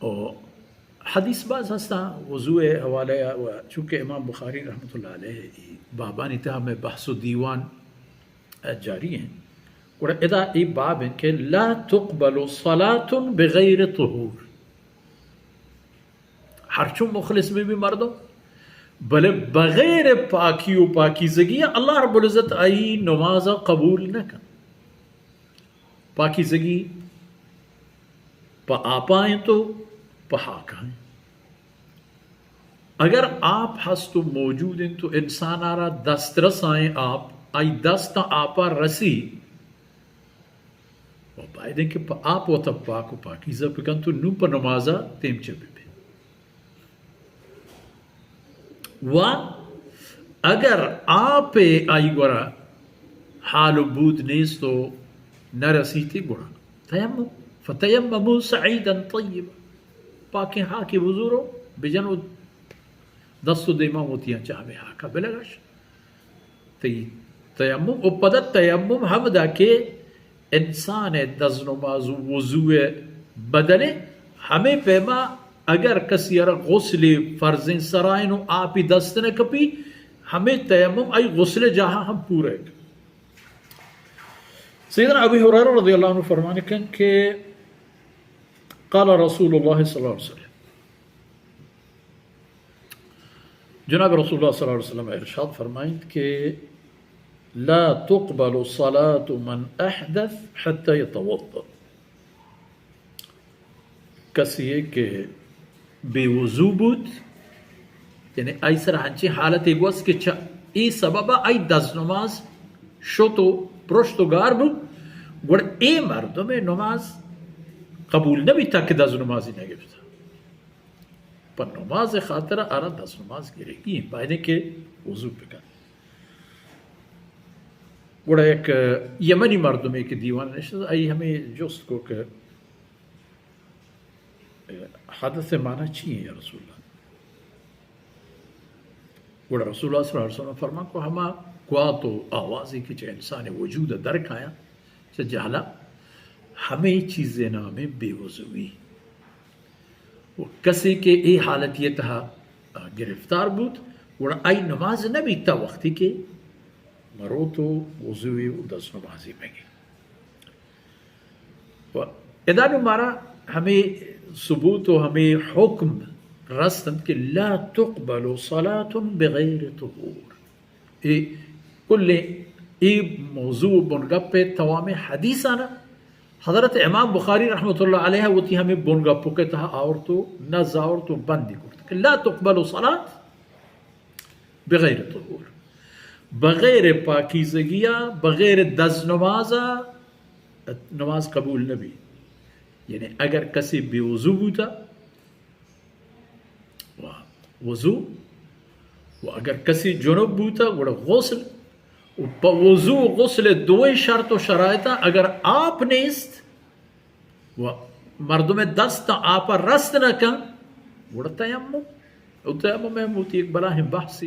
و حدیث باز ہستاں وضو ءِ حوالہ ءَ، و چونکہ امام بخاری رحمۃ اللہ علیہ ای بابانی تہا میں بحث و دیوان جاری ہیں، گڑا ادا ای باب ہیں کہ لا تقبل صلاة بغیر طہور۔ ہرچو مخلص بہ بی مردم، بلے بغیر پاکی و پاکیزگی اللہ رب العزت آئی نماز قبول نہ کن۔ پاکیزگی پہ آپا انت و پہ ہاکا انت۔ اگر آپ ہست و موجود انت و انسان ءَ را دسترس آئیں آپ، آئی دست آپا رسی، و باید انت کہ پہ آپ وتا پاک و پاکیزہ بکنت و نوں پہ نمازا تیمچہ ببی۔ و اگر آپ آئی گورا حال و بود نیست و نرسیتی گڑا تیمم، فتیمموا صعیدا طیبا، پاکیں ہاکے بزور و بجن و دست و دیما وتیاں چہ ہمے ہاکا بلگش۔ تئی تیمم، و پدا تیمم ہمدا کہ انسان ءِ دزنماز و وضو ءِ بدل ءَ، ہمے پیما اگر کسی ءَ را غسل فرضیں سرائن و آپی دست نہ کپی، ہمے تیمم آئی غسل جاہا ہم پورا ہے۔ سیدنا ابی ہریرہ رضی اللہ عنہ فرمانے کن کہ قال رسول اللہ صلی اللہ علیہ وسلم، جناب رسول اللہ صلی اللہ علیہ وسلم ارشاد فرمائنت کہ لا تقبل صلاة من احدث حتى يتوضأ۔ کسی کہ بے وضو بوت، یعنی آئی سر ہنچیں حالتے گوست کہ چہ اے سبب آئی دزنماز شت و پرشت و گار بوت، گڑا اے مردم نماز قبول نہ بیت تاکہ دزنمازی نہ گپت۔ پہ نماز خاطر آرا دست نماز گرگی انت، باید انت کہ وضو بکن۔ گڑا یک یمنی مردمے کہ دیوان نشت، آئی ہمیں جست کو کہ حدث معنی چی ہیں یا رسول اللہ؟ گڑا رسول اللہ صلی اللہ علیہ وسلم فرمان کو ہما گوات و آوازی کہ چہ انسان وجود در کایا، چہ جہلا، ہمیں چیزیں نام بے وضوی۔ و کسے کہ اے حالتی تہا گرفتار بوت، گڑا آئی نماز نہ بیت تا وقتی کہ مروت و وضوی و دست نمازی مگی۔ و ادا نوں مارا ہمے ثبوت و ہمے حکم رست انت کہ لا تقبل صلاة بغیر طہور۔ اے کلیں اے موضوع و بنگپ ء توامیں حدیثانا حضرت امام بخاری رحمت اللہ علیہ وتی ہمے بنگپ کے تہا آورت و نز آورت و بندی کرت کہ لا تقبل صلاة بغیر طہور، بغیر پاکیزگیا، بغیر دز نمازا نماز قبول نبی۔ یعنی اگر کسی بے وضو بوتا و وضو، و اگر کسی جنب بوتا گڑا غسل، و پہ وضو و غسل دوئیں شرط و شرائطا اگر آپ نیست، و مردم دست آپا رست نہ کن، گڑا تیمم۔ و تیمم ہم وتی ایک بلاہیں بحثی۔